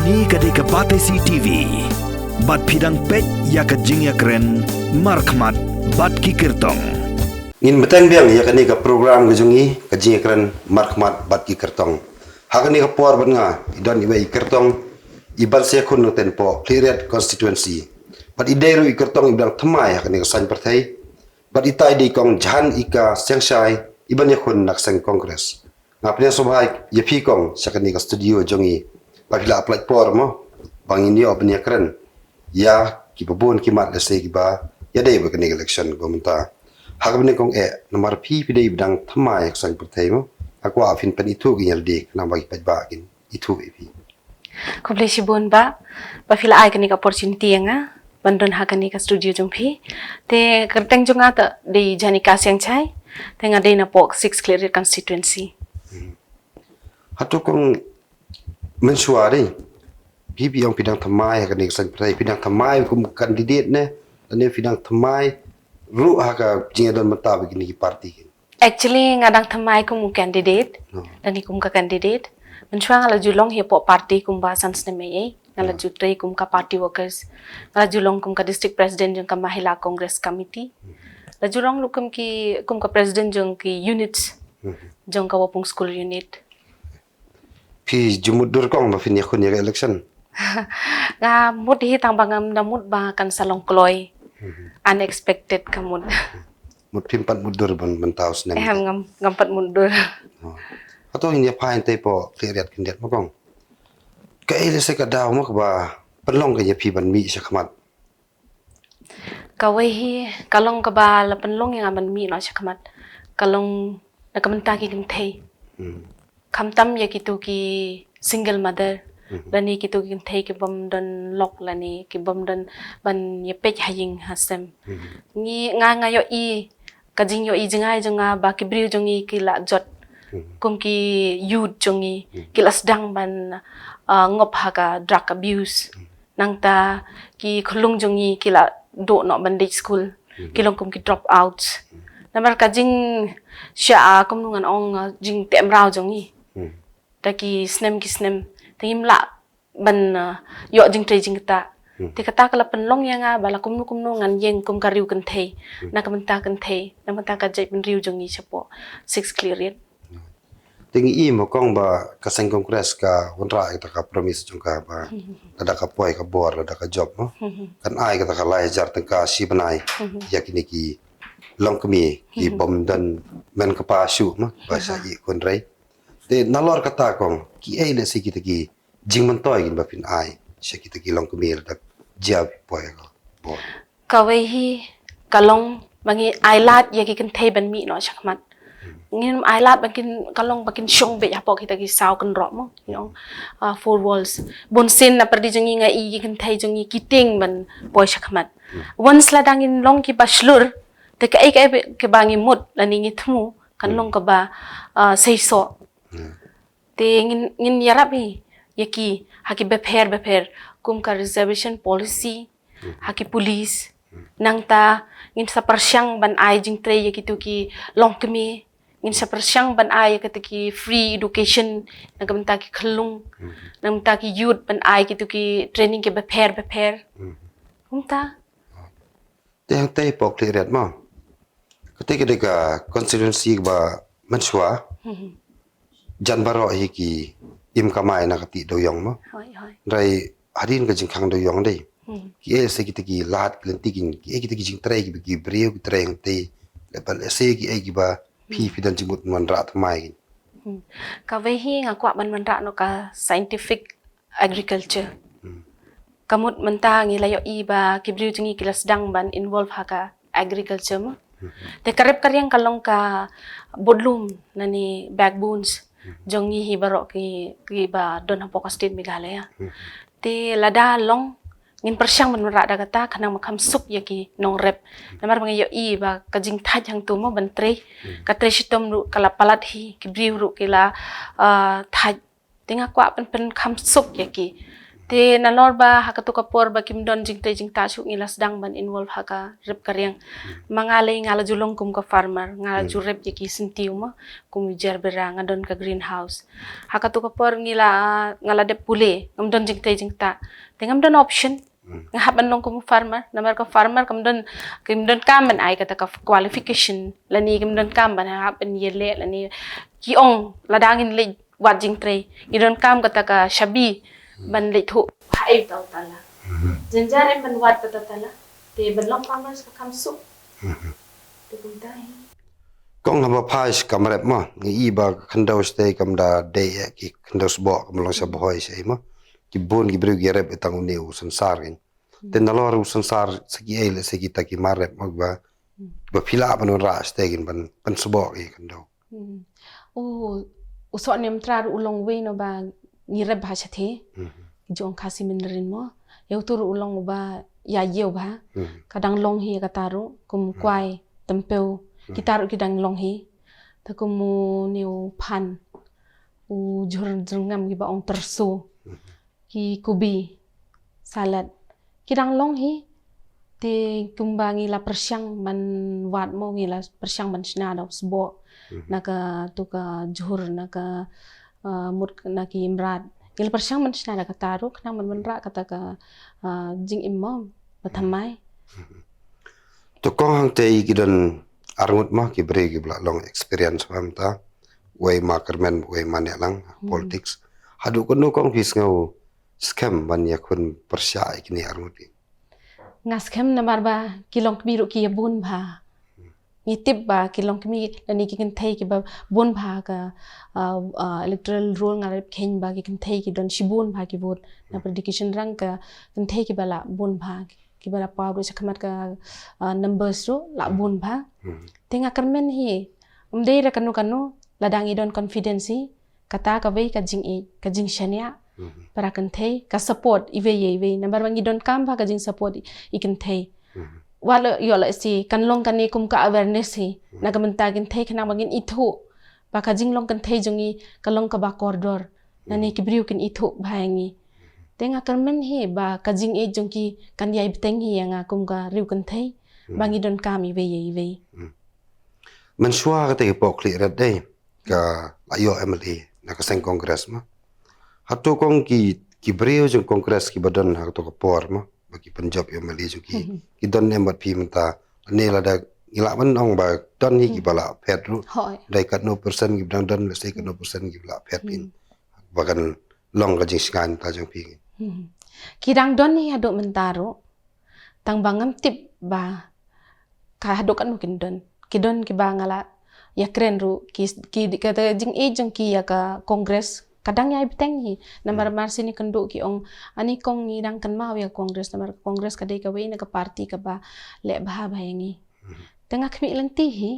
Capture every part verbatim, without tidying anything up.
Ïa ka dei ka Batesi T V. Bad phi dang peit ïa ka jingïakren markhmat bad ki kyrtong. Ngin bteng biang ïa kane ka program ka jong ngi, ka jingïakren markhmat bad ki kyrtong. Ha kane ka por bad nga i don iwei i kyrtong i ban sa ïakhun nangta hapoh Khliehriat constituency. Bad i dei ruh i kyrtong i ba dang thymmai ha kane ka saiñ pyrthei. Bad itai i dei i Kong Jahan Ika Siangshai i ban ïakhun na ka seng Congress. Nga pdiang sngewbha ïa phi Kong sha kane ka studio jong ngi ba phi la pynlait por mo ba ngin ïoh ban ïakren ïa kiba bun ki mat lehse kiba ïadei bad kane ka election kaba mynta. Ha kaba nyngkong eh, namar phi phi dei ba dang thymmai ha ka saiñ pyrthei mo, nga kwah phin pynithuh ïa lade khnang ba ki paidbah kin ithuh ïa phi. Khublei shibun Bah ba phi la ai kane ka opportunity ïa nga ban don ha kane ka studio jong phi. Te kyrteng jong nga te dei Jahan Ika Siangshai. Te nga dei napoh six Khliehriat constituency. Hato Kong, mynshuwa dei phi phi ong phi dang thymmai ha kane ka saiñ pyrthei, phi dang thymmai kum candidate ne, lane phi dang thymmai ruh ha ka jingïadon bynta bad kine ki party? Actually nga dang thymmai kum u candidate. Oh. Lane kum ka candidate. Mynshuwa nga la ju long hapoh party kumba san snem eiei. Nga la ju trei kum ka party workers. Nga la ju long kum ka district president jong ka Mahila Congress Committee. La ju long ruh kum ki, kum ka president jong ki units jong ka Wapung School unit. Phi ju mutdur Kong ba phin ïakhun ïa ka election? Nga mut hi, tang ba ngam da mut ba kan sa long kloi. Unexpected ka mut. Mut phim pat mutdur ban, ban thaw snem? Em, ngam, ngam pat mutdur. Oh. Hato ngin ïa phai nangta hapoh Khliehriat khyndiat mo Kong. Kaei lehse ka daw mo kaba pynlong ka ïa phi ban mih shakhmat? Kawei hi ka long kaba la pynlong ïa nga ban mih noh shakhmat, ka long na ka bynta ki kynthei. Khamtam ïa kito ki single mother, lane kito ki kynthei ki bym don lok lane ki bym don ban ïa peit ha ïing ha sem. Ngi, nga, nga ïohi ka jingïohi jngai jong nga ba ki briew jong ngi ki la jot kum ki youth jong ngi ki la sdang ban, ah, ngop ha ka drug abuse. Nangta ki khyllung jong ngi ki la duh noh ban leit skul. Ki long kum ki drop outs. Namar ka jingshah, ah, kumno ngan ong, ah, jingteh mraw jong ngi. Da ki snem ki snem. Te ngim lah ban, ah, ïoh jingtrei jingktah. Te kata ka la pynlong ïa nga ba la kumno kumno ngan ïeng kum ka riew kynthei. Na ka bynta kynthei, na ka bynta ka jaitbynriew jong ngi shapoh six Khliehriat. Te ngi i mo Kong ba ka seng Congress ka wanrah ïa kata ka promise jong ka ba lada ka poi ka bor, lada ka jop mo, kan ai kata ka lai hajar tyngka shi bnai ïa kine ki longkmie ki bym don mei kpa shuh mo ba sah ïa ki khun rei. Te nalor kata Kong, kiei lehse kita ki jingmyntoi kin ba phin ai sha kita ki longkmie lada jia phi poi ka bor? Kawei hi ka long ba ngi ai lad ïa ki kynthei ban mih noh shakhmat. Ngim ai lad ba kin, ka long ba kin shong beit hapoh kita ki saw kynroh mo, you know, ah, four walls. Bunsien na pyrdi jong ngi nga i ki kynthei jong ngi ki tieng ban poi shakhmat. Once lada ngin long kiba shlur, te kaei kaei kiba ngi mut lane ngi thmu kan long kaba, ah, seisoh. Te ngin, ngin ïarap hi ïa ki ha ki bapher bapher, kum ka reservation policy, ha ki police. Nangta ngin sa pyrshang ban ai jingtrei ïa kito ki longkmie. Ngin sa pyrshang ban ai ïa kito ki free education na ka bynta ki khyllung, na ka bynta ki youth, ban ai kito ki training ki bapher bapher. Kumta. Te hangtei hapoh Khliehriat mo, kata ka dei ka constituency kaba mynshuwa. Jan baroh hi ki im kamai na ka tih dewïong mo. Hoi, hoi. Hynrei hadien ka jingkhang dewïong dei, kiei lehse kita ki lad ki lynti, kiei kita ki jingtrei kiba ki briew ki trei hangtei, lehse kiei kiba phi phi don jingmut wanrah thymmai? Kawei hi nga kwah ban wanrah noh ka scientific agriculture. Ka mut mynta ngi la ïohi ba ki briew jong ngi ki la sdang ban involve ha ka agriculture mo. Te ka rep ka riang ka long ka budlum lane backbones jong ngi hi baroh ki, kiba don hapoh ka state Meghalaya. Te lada long, ngin pyrshang ban wanrah da kata khnang ba kham suk ïa ki nongrep. Namar ba ngi ïohi ba ka jingthait hangto mo ban trei, ka trei shitom ruh ka la palat hi, ki briew ruh ki la, ah, thait. Te nga kwah pyn, pynkham suk ïa ki. Te nalor ba ha katu ka por ba kim don jingtei jingtah shuh ngi la sdang ban involve ha ka rep ka riang. Ma nga lei nga la ju long kum ka farmer, nga la ju rep ïa ki syntiew mo, kum u jer bera, nga don ka greenhouse. Ha katu ka por ngi la, nga la dep pule, ngam don jingtei jingtah. Te ngam don option. Nga hap ban long kum farmer, namar ka farmer kam don, kam don kam ban ai kata ka qualification, lane kam don kam ban hap ban ïaleh, lane ki ong lada ngin leit wad jingtrei, ngi don kam kata ka shabi ban leit thuh ha ei uta u tala. Jynjar em ban wad kata tala, te ban long farmers ka kham suk. Te kumta hi. Kong, haba phai sha kam rep mo, ngi i ba khyndew shatei kam da dei ïa ki khyndew sboh kam long sha Bhoi sha ei mo. Ki bun ki briew ki rep ïa tang une u synsar kein. Te nalor u synsar sa ki ei lehse kita ki mar rep mo ba, ba phi lah ban wanrah shatei kein ban, ban sboh ïa ki khyndew. Hmm. U, u soh niamtra ruh u long uwei no ba ngi rep bha shatei. Ki ju ong Khasi Mandarin mo. Ïa utu ruh u long uba ïa ïew bha. Ka dang long hi kata ruh kum kwai, tympew. Kita ruh ki dang long hi. Te kum une u phan, u jhur jyrngam kiba ong tyrso, ki kubi, salad, ki dang long hi. Te kumba ngi la pyrshang ban wad mo, ngi la pyrshang ban shna da u sboh, na katu ka jhur, na ka, uh, mut na ki mrad. Ngi la pyrshang ban shna da kata ruh khnang ban wanrah kata ka, uh, jingim mo ba thymmai. To Kong, hangtei ki don arngut mo ki briew kiba la long experience mo mynta, uwei ma kyrmen, uwei ma neh lang politics. Haduh katno Kong phi sngew skhem ban ïakhun pyrshah ïa kine arngut ki? Nga skhem namar ba ki longkmie ruh ki ïa bun bha. Ngi tip ba ki longkmie lane ki kynthei kiba bun bha ka, uh, uh, electoral roll nga la dep kheiñ ba ki kynthei ki don shibun bha ki vote. Namar dei ki shynrang ka kynthei kiba la bun bha, kiba la paw ruh shakhmat ka, uh, numbers ruh la bun bha. Te nga kyrmen hi, ym dei da kano kano, lada ngi don confidence hi, kata kawei ka jingïeit, ka jingshaniah para kynthei, ka support iwei ïa iwei. Namar ba ngi don kam bha ka jingsupport i, i kynthei. Wat la ïoh lehse kan long kane kum ka awareness hi na ka bynta kynthei, khnang ba ngin ithuh ba ka jinglong kynthei jong ngi ka long kaba kordor, lane ki briew kin ithuh bha ïa ngi. Te nga kyrmen hi ba ka jingïeit jong ki kan ïai bteng hi ïa nga kum ka riew kynthei, ba ngi don kam iwei ïa iwei. Mynshuwa kata ka pok khlieh ret dei ka la ïoh M L A na ka seng Congress mo. Hato Kong ki, ki briew jong Congress kiba don ha kato ka por mo, ba ki pynjop ïa M L A jong ki, ki don ne em bad phi mynta? Ne lada ngi lah ban ong ba don hi kiba la phet ruh. Hooid. Dei katno percent kiba dang don, lehse katno percent kiba la phet in, ba kan long ka jingshngaiñ mynta jong phi? Ki dang don hi haduh mynta ruh. Tang ba ngam tip ba ka haduh katno kin don. Ki don kiba nga la ïakren ruh, ki, ki, kata jingïeit jong ki ïa ka Congress ka dang ïai bteng hi. Namar mar sien ïa kynduh ki ong, ani Kong, ngi dang kynmaw ïa ka Congress, namar ka Congress ka dei kawei na ka party kaba leh bha bha ïa ngi. Te nga khmih lynti hi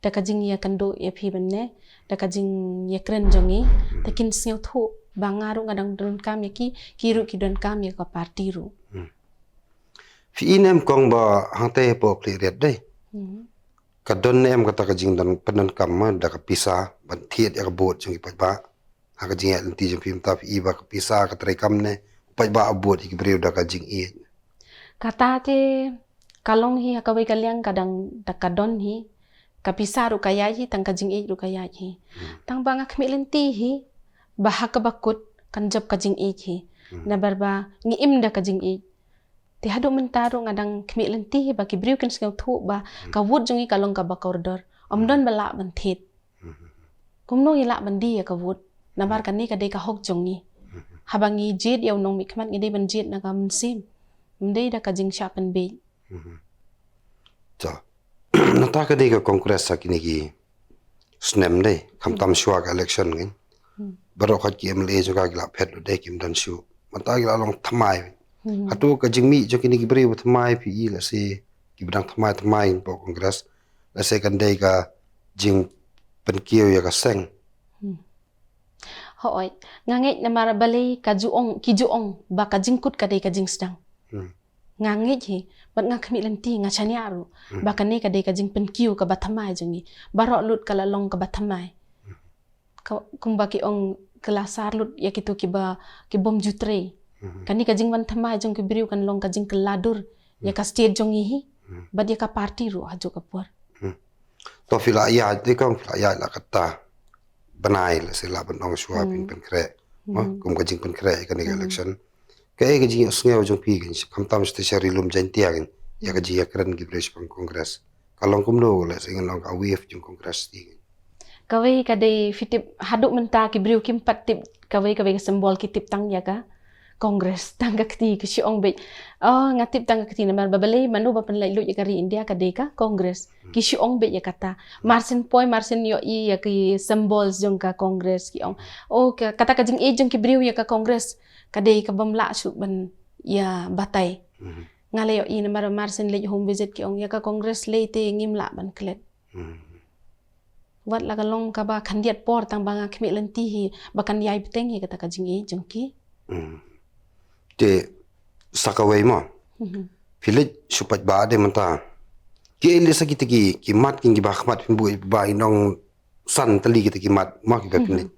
da ka jingïakynduh ïa phi mynne, da ka jingïakren jong ngi, te kin sngewthuh ba nga ruh nga dang donkam ïa ki, ki ruh ki donkam ïa ka party ruh. Phi i ne em Kong ba hangtei hapoh Khliehriat dei, ka don ne em kata ka jingdon pyndonkam ma da ka pisa ban thied ïa ka vote jong ki paidbah? Ha ka jingïaid lynti jong phi mynta phi i ba ka pisa ka treikam ne u paidbah u vote ïa ki briew da ka jingïeit? Kata te ka long hi ha kawei ka liang ka dang da ka don hi, ka pisa ruh ka ïaid hi, tang ka jingïeit ruh ka ïaid hi. Tang ba nga khmih lynti hi ba ha kaba kut kan jop ka jingïeit hi. Namar ba ngi im da ka jingïeit. Te haduh mynta ruh nga dang khmih lynti hi ba ki briew kin sngewthuh ba ka vote jong ngi ka long kaba kordor. Ym don ba lah ban thied. Kumno ngi lah ban die ïa ka vote? Namar kane ka dei ka hok jong ngi. Haba ngi jied ïa u nongmihkhmat ngi dei ban jied na ka mynsiem, ym dei da ka jingshah pynbiej. To, nangta ka dei ka Congress ha kine ki snem dei, khamtam shuwa ka election ngin. Baroh khoit ki M L A jong ka ki la phet lut dei, kim don shuh. Mynta ki la long thymmai. Hato ka jingmih jong kine ki briew ba thymmai phi i lehse kiba dang thymmai thymmai hapoh Congress, lehse kan dei ka jingpynkiew ïa ka seng? Hooid, nga ngeit namar balei ka ju ong, ki ju ong ba ka jingkut ka dei ka jingsdang. Nga ngeit hi, bad nga khmih lynti, nga shaniah ruh ba kane ka dei ka jingpynkiew kaba thymmai jong ngi. Baroh lut ka la long kaba thymmai. Ka, kumba ki ong ka la sar lut ïa kito kiba, ki bym ju trei. Kane ka jingwan thymmai jong ki briew kan long ka jingkylla dur ïa ka state jong ngi hi bad ïa ka party ruh ha juh ka por. To phi la ïaid te kong, phi la ïaid la kata bnai, la se la ban ong shuwa phin pynkhreh. Kum ka jingpynkhreh ïa kane ka election, kaei ka jingïohsngew jong phi, khamtam sha te sha Ri Lum Jaiñtia, ïa ka jingïakren ki briew shaphang Congress? Ka long kumno, la se ngan ong ka wave jong Congress te? Kawei ka dei, phi tip, haduh mynta ki briew kim pat tip kawei kawei ka symbol, ki tip tang ïa ka Congress, tang ka kti, ki shu ong beit. Oh, nga tip tang ka kti namar ba balei mano ba pynlait luid ïa ka ri India ka dei ka Congress. Ki shu ong beit ïa kata. Mar shen poi mar shen ïohi ïa ki symbols jong ka Congress, ki ong, oh, ka, kata ka jingïeit jong ki briew ïa ka Congress ka dei ka bym lah shuh ban ïa batai. Nga la ïohi namar mar shen leit home visit, ki ong ïa ka Congress lei te ngim lah ban klet. Wat la ka long kaba khyndiat por tang ba nga khmih lynti hi ba kan ïai bteng hi kata ka jingïeit jong ki. Te sa kawei mo, phi leit shu paidbah de mynta, kiei lehse kita ki, ki mat kin kiba khmat phin buh ba i nong san tylli kita ki mat mo kiba phin leit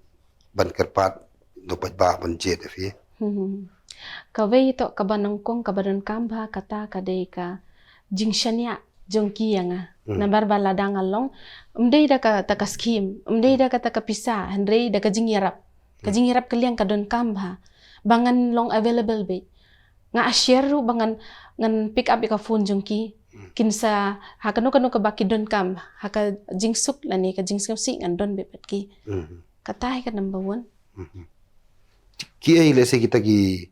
ban kyrpad da u paidbah ban jied ïa phi? Kawei toh kaba nyngkong kaba donkam bha kata ka dei ka jingshaniah jong ki ïa nga. Namar ba lada nga long, ym dei da kata ka skim, ym dei da kata ka pisa, hynrei da ka jingïarap. Ka jingïarap ka liang ka donkam bha ba ngan long available beit. Nga asher ruh ba ngan, ngan pick up ïa ka phone jong ki. Kin sa ha kano kano kaba ki donkam, ha ka jingsuk lane ka jingsngewsih ngan don beit bad ki. Kata hi ka number one. Kiei lehse kita ki,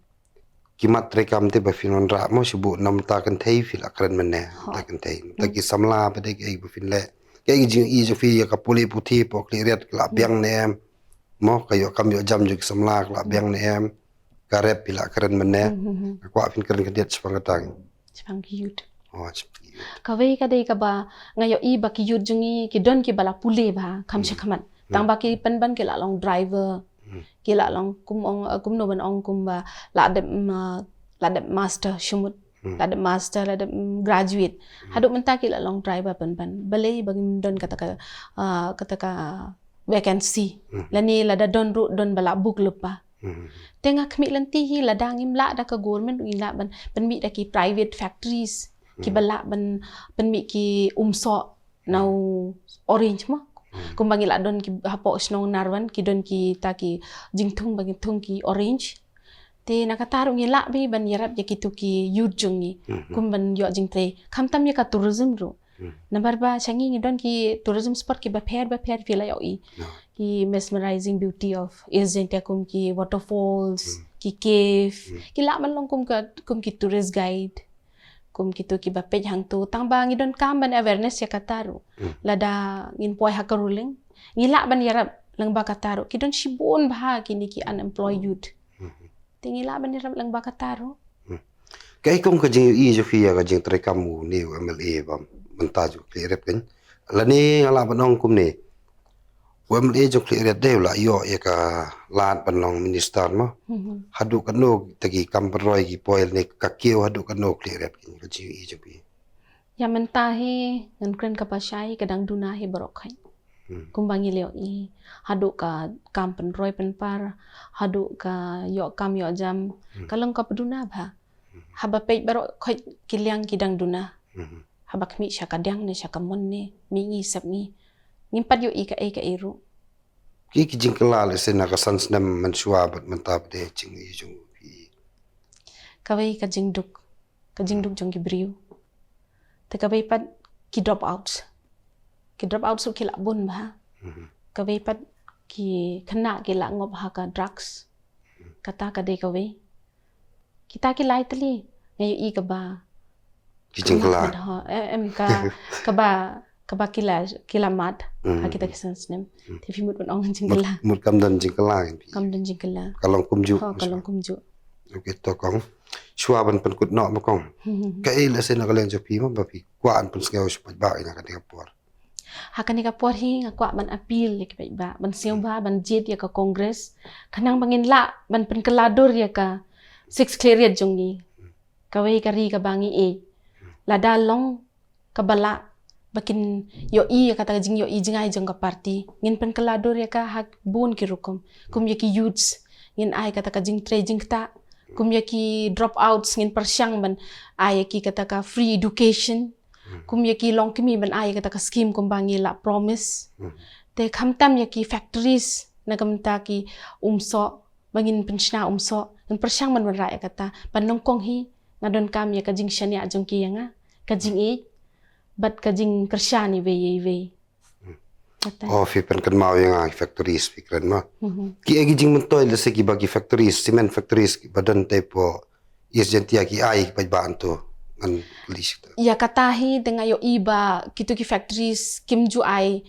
ki mat treikam te ba phin wanrah mo shu buh namar ta kynthei phi la kren mynne, ta kynthei, ta ki samla pat de kiei ba phin leh, kiei ki jingïohi jong phi ïa ka pule puthi hapoh Khliehriat, ka la biang ne em? Mo ka ïoh kam ïoh jam jong ki samla ka la biang ne em? Ka rep phi la kren mynne, nga kwah phin kren khyndiat shaphang kata. Shaphang ki youth. Oh, shaphang ki youth. Kawei ka dei kaba nga ïohi ba ki youth jong ngi ki don kiba la pule bha kham shakhmat. Tang ba ki pynban ki la long driver. Ki la long kum ong, eh, kumno ban ong, kumba la dep, mm, eh, la dep master shimut. La dep master, la dep, mm, graduate. Haduh mynta ki la long driver pynban. Balei ba ngim don kata ka, ah, kata ka vacancy. Lane lada don ruh don ba la book lypa. Te nga khmih lynti hi lada ngim lah da ka government, ngim lah ban pynmih da ki private factories kiba lah ban pynmih ki umsoh na u orange mo. Kumba ngi la don ki hapoh shnong Narwan, ki don kita ki jingthung ba ngi thung ki orange. Te na kata ruh ngi lah bha ban ïarap ïa kitu ki youth jong ngi. Kum ban ïoh jingtrei. Khamtam ïa ka tourism ruh. Namar ba sha ngi ngi don ki tourism spot kiba pher ba pher, phi la ïohi. Ki mesmerizing beauty of East Jaintia, kum ki waterfalls, ki cave. Ki lah ban long kum ka, kum ki tourist guide. Kum kitu kiba peit hangtu, tang ba ngi donkam ban awareness ïa kata ruh. Lada ngin poi ha ka ruling, ngi lah ban ïarap lyngba kata ruh. Ki don shibun bha kine ki unemployed youth. Te ngi lah ban ïarap lyngba kata ruh. Kaei kum ka jingïohi jong phi ïa ka jingtreikam une u MLA ba mynta jong Khliehriat keiñ? Lane nga lah ban ong kumne, u MLA jong Khliehriat dei u la ïoh ïa ka lad ban long minister mo. Haduh katno kita ki kam pynroi ki poi lane ka kiew, haduh katno Khliehriat keiñ ka jingïohi jong phi? Ïa mynta hi ngan kren kaba shai, ka dang duna hi baroh khoit. Kumba ngi la ïohi, haduh ka kam pynroi pynpar, haduh ka ïoh kam ïoh jam, ka long kaba duna bha. Haba peit baroh khoit ki liang ki dang duna. Haba khmih sha ka diang ne sha ka mon ne, mihngi sepngi, ngim pat ïohi kaei kaei ruh. Ki, ki jingkylla lehse na ka san snem mynshuwa bad mynta pat de, jingïohi jong phi? Kawei ka jingduk, ka jingduk jong ki briew. Te kawei pat ki drop outs. Ki drop outs ruh ki la bun bha. Kawei pat ki khynnah ki la ngop ha ka drugs. Kata ka dei kawei. Kita ki lai tylli nga ïohi kaba ki jingkylla. Kaba, eh, em, ka, kaba, kaba ki la, ki la mad ha kita ki san snem. Te phi mut ban ong jingkylla? Mut, mut kam don jingkylla, kan phi? Kam don jingkylla. Ka long kumjuh. Ho, ka long kumjuh. Okay, to kong. Shuwa ban pynkut noh mo kong, kaei lehse na ka liang jong phi mo ba phi kwah ban pynsngew sha paidbah ïa kane ka por? Ha kane ka por hi nga kwah ban appeal ïa ki paidbah ban sngewbha ban jied ïa ka Congress, khnang ba ngin lah ban pynkylla dur ïa ka Six Khliehriat jong ngi. Kawei ka ri kaba ngi ïeit. Lada long kaba lah ba kin ïohi ïa kata ka jingïohi jngai jong ka party, ngin pynkylla dur ïa ka ha bun ki rukom. Kum ïa ki youths, ngin ai kata ka jingtrei jingktah. Kum ïa ki dropouts ngin pyrshang ban ai ïa ki kata ka free education. Kum ïa ki longkmie ban ai ïa kata ka scheme kumba ngi la promise. Te khamtam ïa ki factories na ka bynta ki umsoh, ba ngin pynshna umsoh, ngin pyrshang ban wanrah ïa kata. Ba nyngkong hi nga donkam ïa ka jingshaniah jong ki ïa nga, ka jingïeit bad ka jingkyrshan iwei ïa iwei. Kata. Oh, phi pynkynmaw ïa nga ki factories phi kren ma. Ki ei ki jingmyntoi lehse kiba ki factories, cement factories kiba don te hapoh East Jaintia ki ai ki paidbah hangto, ngan list. Ïa kata hi te nga ïohi ba kito ki factories kim ju ai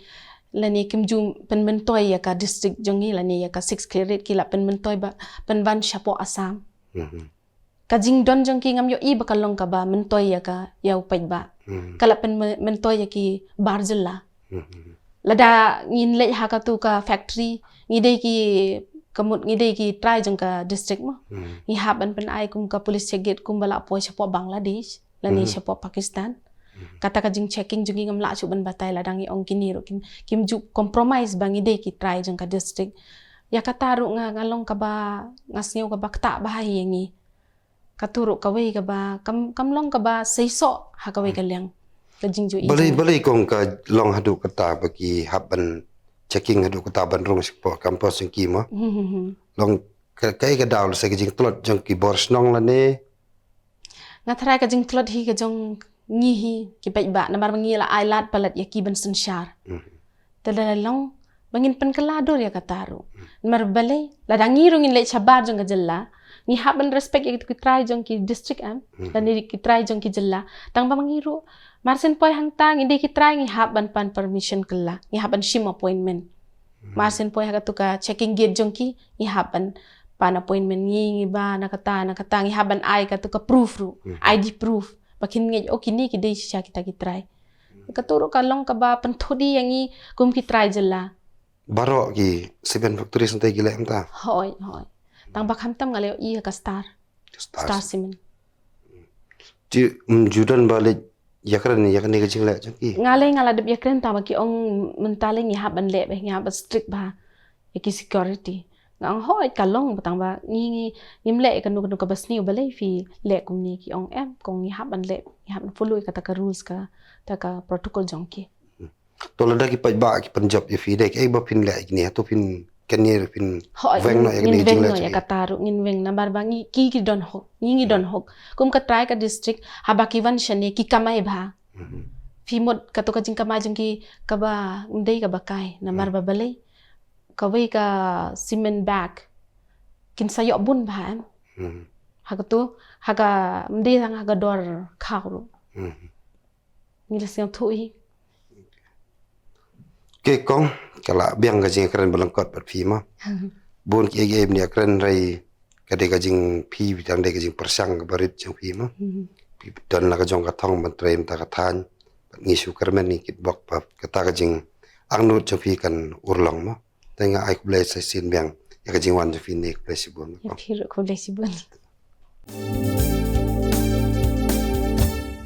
lane kim ju pynmyntoi ïa ka district jong ngi lane ïa ka six carat, ki la pynmyntoi ba pynwan shapoh Assam. Ka jingdon jong ki ngam ïohi ba ka long kaba myntoi ïa ka, ïa u paidbah. Ka la pynmyntoi ïa ki bar jylla. Lada ngin leit ha katu ka factory, ngi dei ki, ka mut ngi dei ki trai jong ka district mo. Ngi hap ban pynai kum ka police check gate kumba la poi shapoh Bangladesh lane shapoh Pakistan. Kata ka jingchecking jong ngi ngam lah shuh ban batai lada ngi ong kine ruh kim, kim ju compromise ba ngi dei ki trai jong ka district. Ïa kata ruh nga, nga long kaba, nga sngew kaba ktah bha ïa ngi. Katu ruh kawei kaba kam, kam long kaba seisoh ha kawei ka liang. Ka jingju i. Balei, balei kong ka long haduh kata ba ki hap ban checking haduh kata ban rung shapoh campus jong ki mo? Long ka, kaei ka daw lehse ka jingtlot jong ki bor shnong lane? Nga tharai ka jingtlot hi ka jong ngi hi ki paidbah namar ba ngi la ai lad palat ïa ki ban synshar. Te lada long ba ngin pynkylla dur ïa kata ruh. Namar balei, lada ngi ruh ngin leit shabar jong ka jylla, ngi hap ban respect ïa ki trai jong ki district em, lane ki trai jong ki jylla. Tang ba ngi ruh, mar syn poi hangta ngi dei ki trai ngi hap ban pan permission kylla, ngi hap ban shim appointment. Mar syn poi ha katu ka checking gate jong ki, ngi hap ban pan appointment, ngi, ngi ba na kata, na kata, ngi hap ban ai katu ka proof ruh, I D proof. Ba kin ngeit, oh, kine ki dei shisha kita ki trai. Katu ruh ka long kaba pynthut ïa ngi kum ki trai jylla. Baroh ki cement factory sente ki leh mynta? Hooid, hooid. Tang ba khamtam nga la ïohi ha ka Star. Star. Star Cement. Te, mm, ju don ba leit ïakren ïa kane ka jingleh jong ki? Nga lei nga la dep ïakren tang ba ki ong mynta lei ngi hap ban leh bha, ngi hap ban strict bha ïa ki security. Nga ong hooid ka long ba tang ba ngi, ngi, ngim leh ïa kano kano kaba sniew, balei phi leh kumne? Ki ong em, kong ngi hap ban leh, ngi hap ban follow ïa kata ka rules, kata ka protocol jong ki. To lada ki paidbah ki pynjop ïa phi, dei kaei ba phin leh ïa kine, hato phin kane ruh phin weng noh ïa kane ka jingleh jong ki? Hooid, ngin weng noh ïa kata ruh, ngin weng namar ba ngi, ki, ki don hok, ngi, ngi don hok. Kum ka trai ka district, haba ki wan shane ki kamai bha. Phi mut kato ka jingkamai jong ki kaba ym dei kaba kai, namar ba balei, kawei ka cement bag kin sa ïoh bun bha em. Ha kato, ha ka, ym dei tang ha ka dor khaw ruh. Ngi la sngewthuh hi. Kong, ka la biang ka jingkren ba lyngkot bad phi ma. Bun kiei kiei ba ngi ïakren, hynrei ka dei ka jingphi, tang dei ka jingpyrshang kaba rit jong phi ma. Phi don la ka jong ka thong ban trei mynta ka thaiñ. Bad ngi shu kyrmen, ngi kitbok ba kata ka jingangnud jong phi kan urlong ma. Te nga ai khublei sa shisien biang ïa ka jingwan jong phi ne, khublei shibun. Ïa phi ruh khublei shibun.